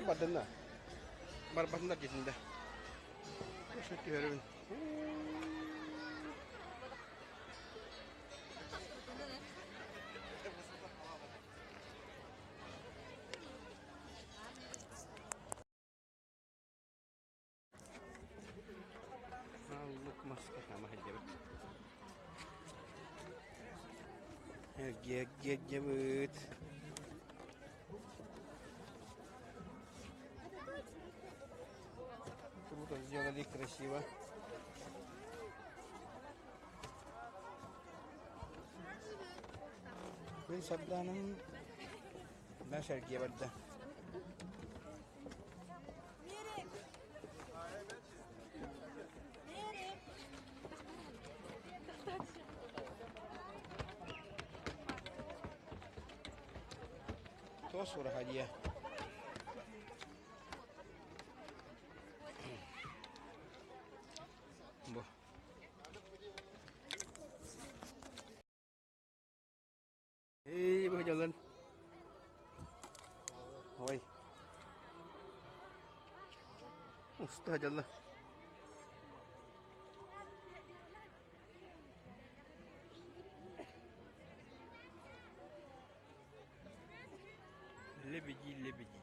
Бардынна. Барбатындар дьитинде. Şu түһөрүбүн. Аллык маска хаама сылдьабыт. Эргиэ-эргиэ Круто сделали, красиво. Күн сардаанын да сэргиэ барда. Туос ураһа диэ. Бу. Эй, бу дьолун. Ой. Уста дьолла. Лебеди, лебеди.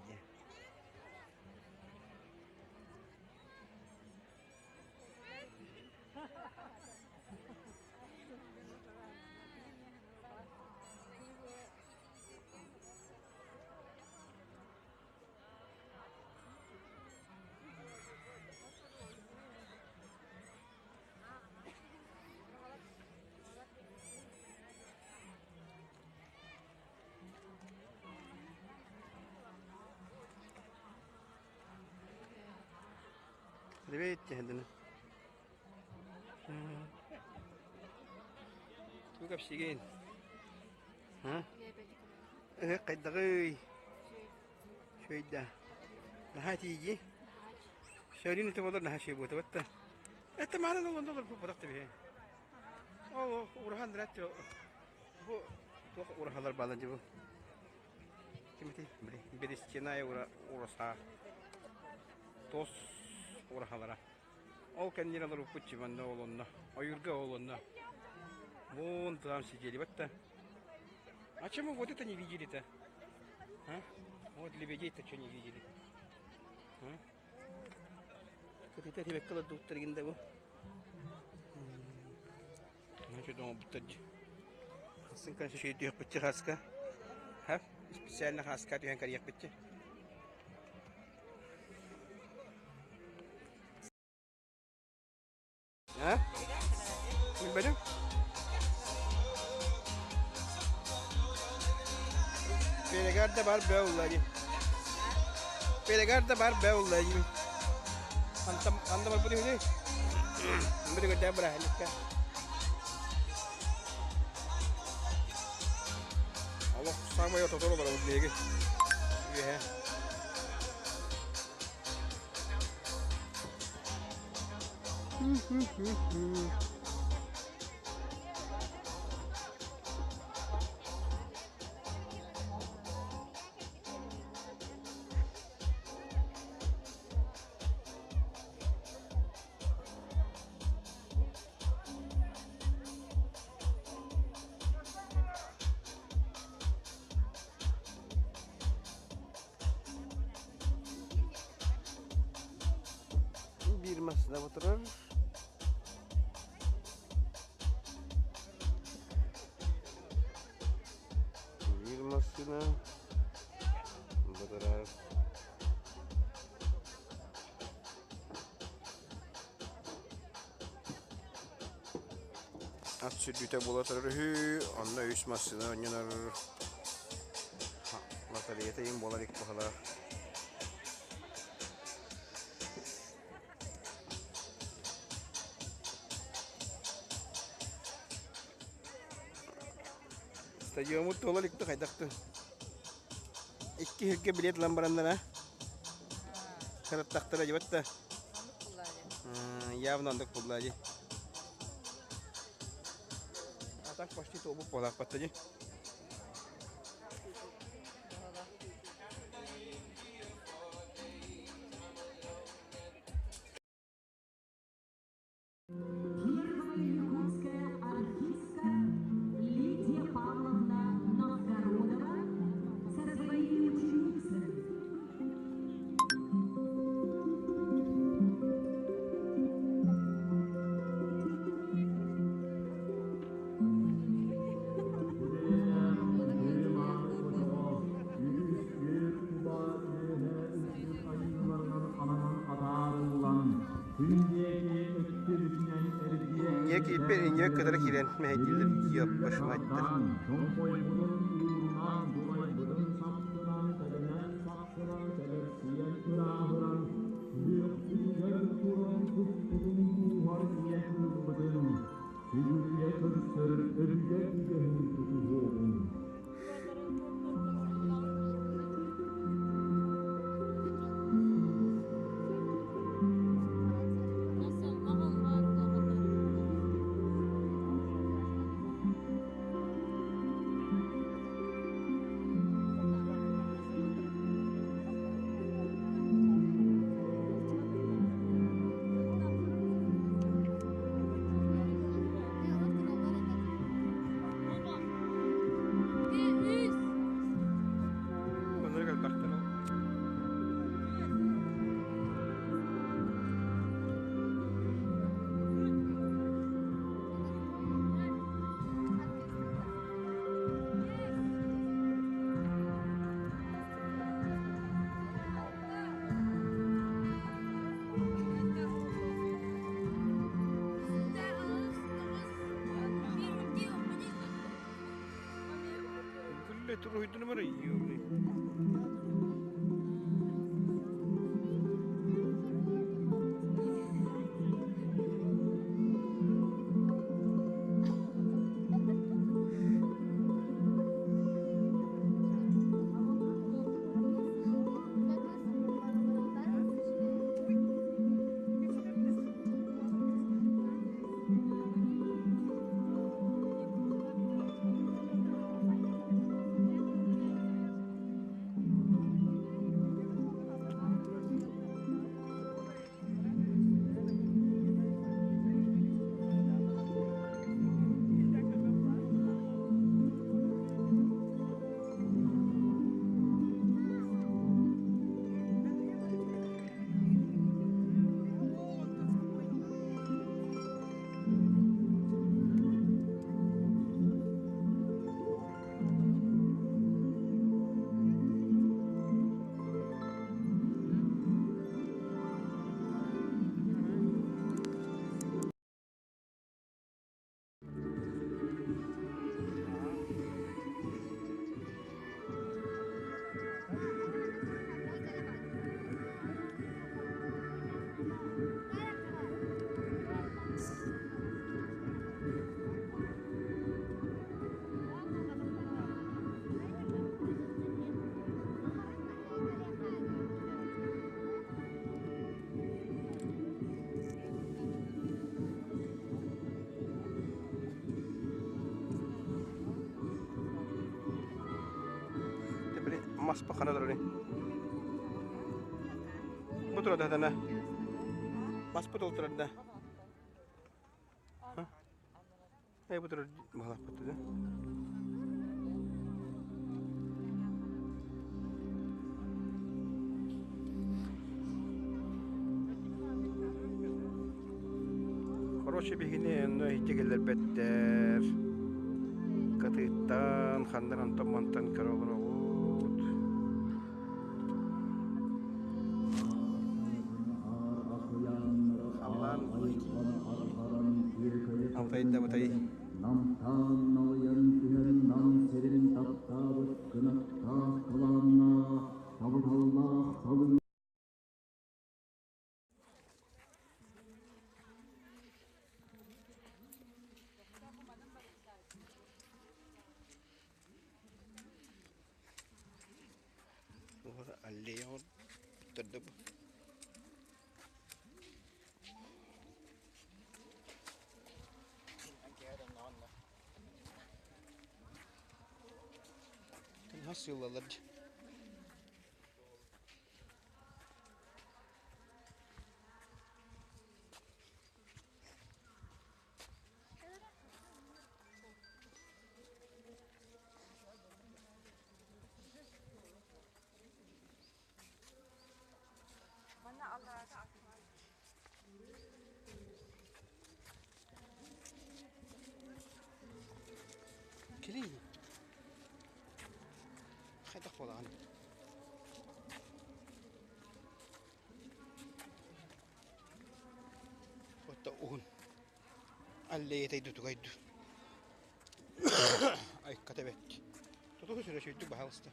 Привет, тиһэдини. Тугу кэпсиигин? Ыһык хайдаҕый? Үчүгэй Наһаа тиийии. Сөрүүн ити буолар наһаа үчүгэй буолуо да. Это маанан олонно олорбут да биһи. Ол урахан дырат бу туох ураһалар баалар дии бу. Кимити Берестиная ураса тос ураһалара. Ол кэннин олорбуппут чиманна олонно. Ойуурга олонно. Вон там сидели. Вот то. А чем мы вот это не видели-то? А? Вот лебедей-то что не видели? А? Кытыта тибекке олордубуттар да бу. Значит, оҥорбуттар дии. Хассын конечно шөйдүөхпүтчэ хаска. Ха? Специально хаска түһэн кариэхпитчэ. А? Билбэтим. Перегар да бар бе уллари. Перегар да бар бе уллари. Анда анда бар бу дии. Бiri көрдөө бырааһынньыкка. Олох саамай ототору барабыт биһиги. Үөһэ. Биир массыына турар. Биир массыына турар. Ат сүрдүүтэ буола турар үһү, онно үс массыына оонньонор. Лотереята иһин буолар ик баһылаах. Стадиоммут туола иликтэ хайдахтын? Икки сиргэ билет ылан бараннара сырыттахтара дьибэт да явно оннук булла дии. А так почти туолбут буолаахпатта дии. Инньэ кытары киирэн мэһэйдииллэр йоппашматтар. Оннук элбэхтэр ол. Били мас пахана турар. Бу турар да Мас бу турар да. Э бу турар балаппыт да. Короче, биһини онно иһитти киллэрбэттэр. Катыыттан, ханнар онтон мантан көрө олороҕут. Халлаан алтайда бытай. Намтаан налыйан түһэн нам сирин таптаабыт кынаттаах талааннаах, табыталлаах салыы Аллея төрдө бу. Nasıl yollar? Кэлиий. Хайдах буолаҕын? Отто уһун. Аллеятай дутугай ду. Айката бэт. Туту сүрэ сүрдүк баһалыста.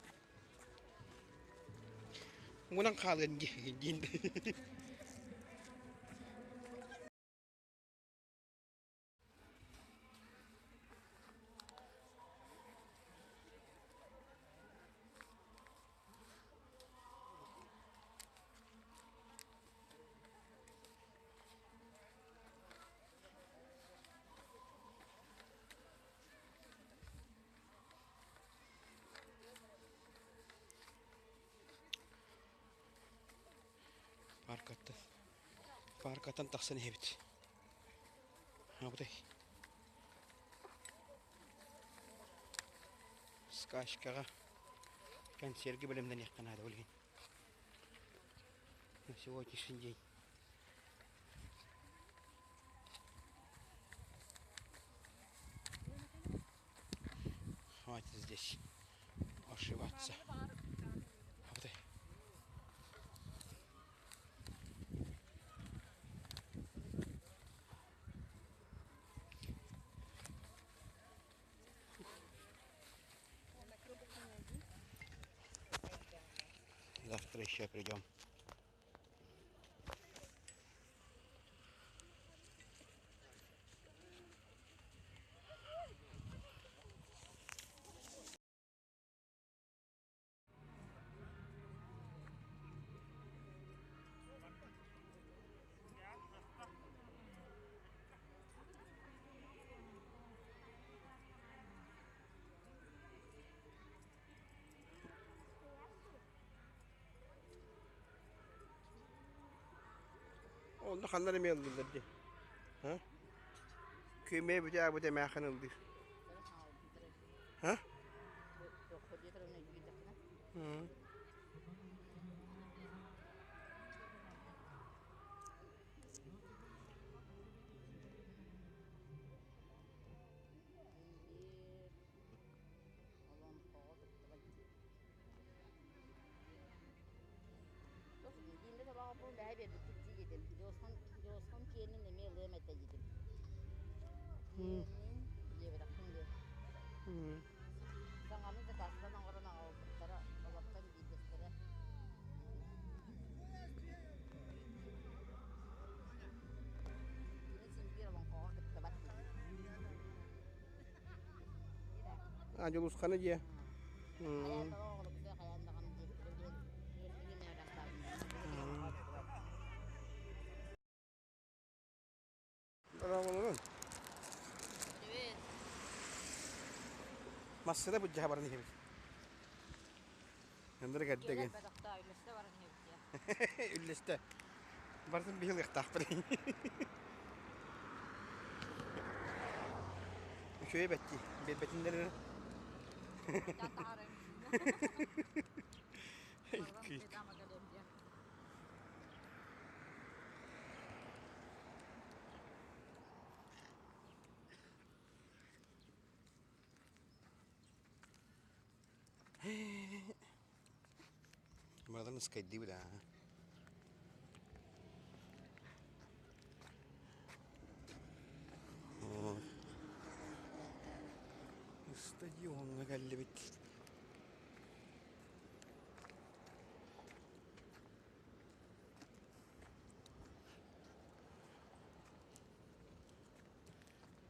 Уунан хаалыан диин. Паркаттан паркаттан тахсан иһэбит. Абытай. Скачкаҕа кэнсиэргэ бэлэмнэниэххэ наада билигин. На сегодняшний день. Хватит здесь ошибаться. Абытай. Завтра еще придем. Онно ханна эмиэ ыллыыллар дии. Ха? Күөмэй бүтэ бүтэ эмээххин ыллыыр. Ха? А Дьулусханы дьиэ. Браво. Массыына быдьаһа баран иһэбит. Ындырык эрдэгин. Үллэстэ. Барытын биһи ылыахтаахпыт. Үчүгэй бэтти. Биэрбэтиннэр эрэ. Мырадан ыскайдыыбыт аа. Стадиоҥҥа кэллибит.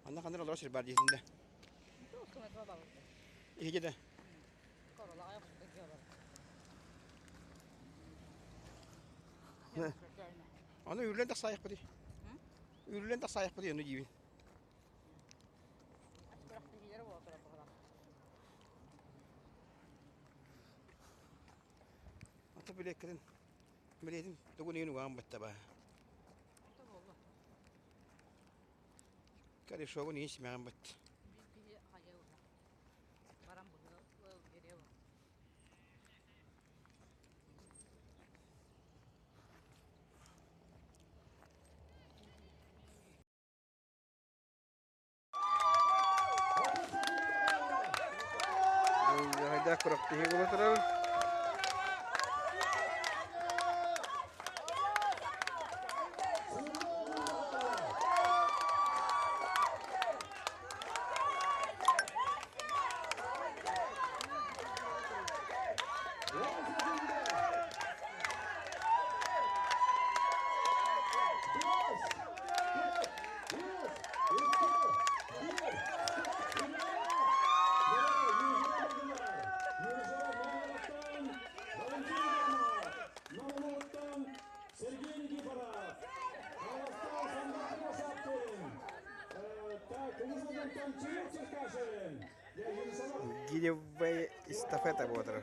Манна ханна олорор сир баар диэтин да. Иһиги да. Аны үрүлэн тахсаайахпытый. Үрүлэн тахсаайахпытый ону диибин. Ата билиэккитин билиэтин тугун иһин угаан баттаба. Корешогун иһин симэҕин бат. Хайдах күрэхтэһии буола турар. Гиревая эстафета буолар.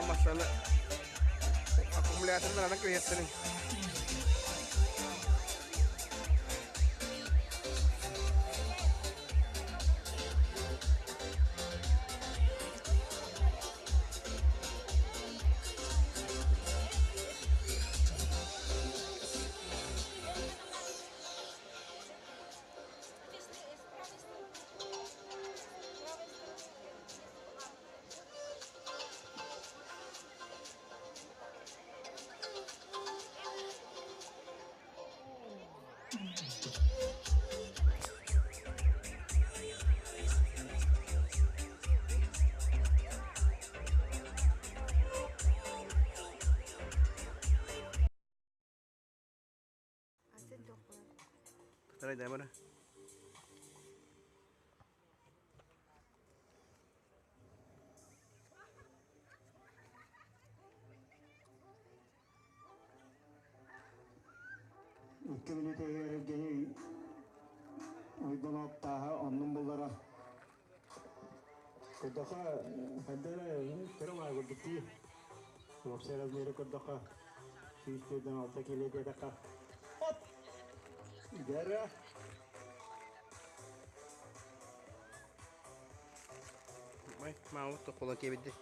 Массаны аккумуляторынан анан кириэттэрин. Тарай да. Икки мүнүүтэ Евгений Уйбанов тааһа оннун буллара. Көрдөхө, хайдара кыра курдук дии. Уопсай размеры көрдөхө, 146 кило диэтэххэ. Оп! Гера. Ой, маамут тоққола кебидди.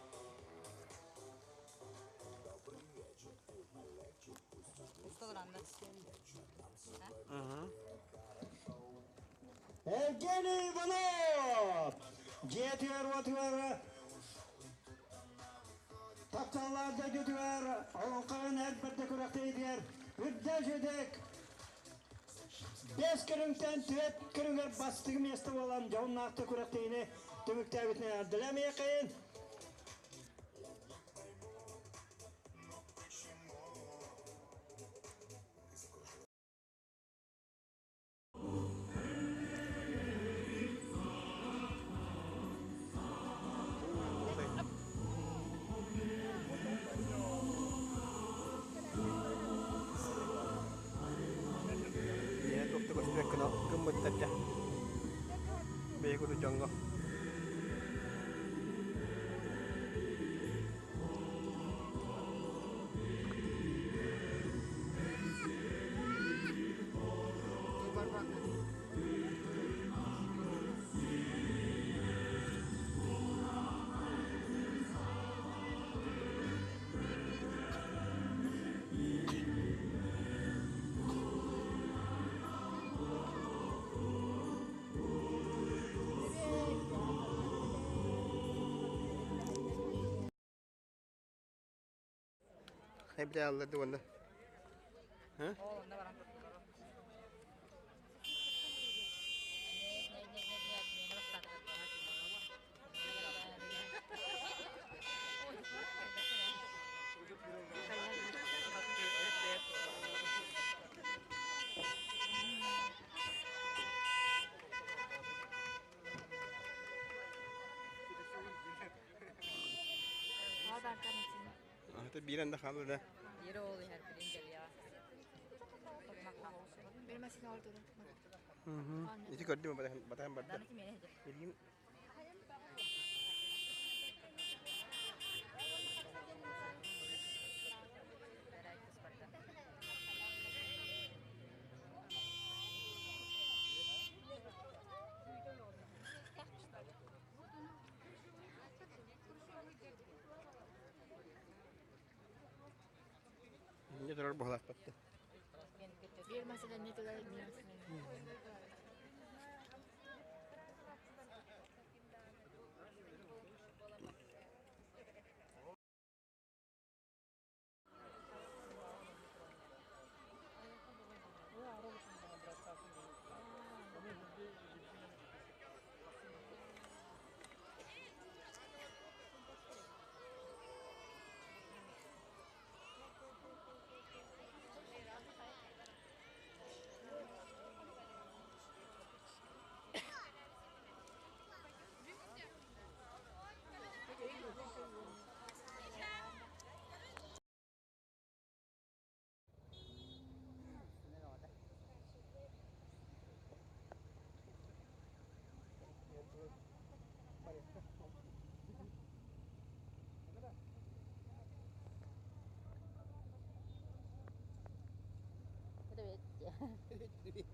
Евгений Иванов! Дьиэтигэр уотугар тапталлаах дойдутугар олоҥхоҕун эр бэрдэ күрэхтэһиитигэр үрдэл сүдүк бэс көрүҥтэн түөрт көрүҥэр бастыҥ миэстэ буолан дьоһуннаахтык күрэхтэһиини түмүктээбитинэн эҕэрдэлээмиэххэйин. Ийэ туохта көстүбэт гына гыммыттар дьэ. Бэйэ курдук дьоҥҥо. Хайбыта алларды уонна. Биир анда хаалла да. Ити көрдүм батахан барда. Билигин не турар буолаахпатты. Привет. Привет.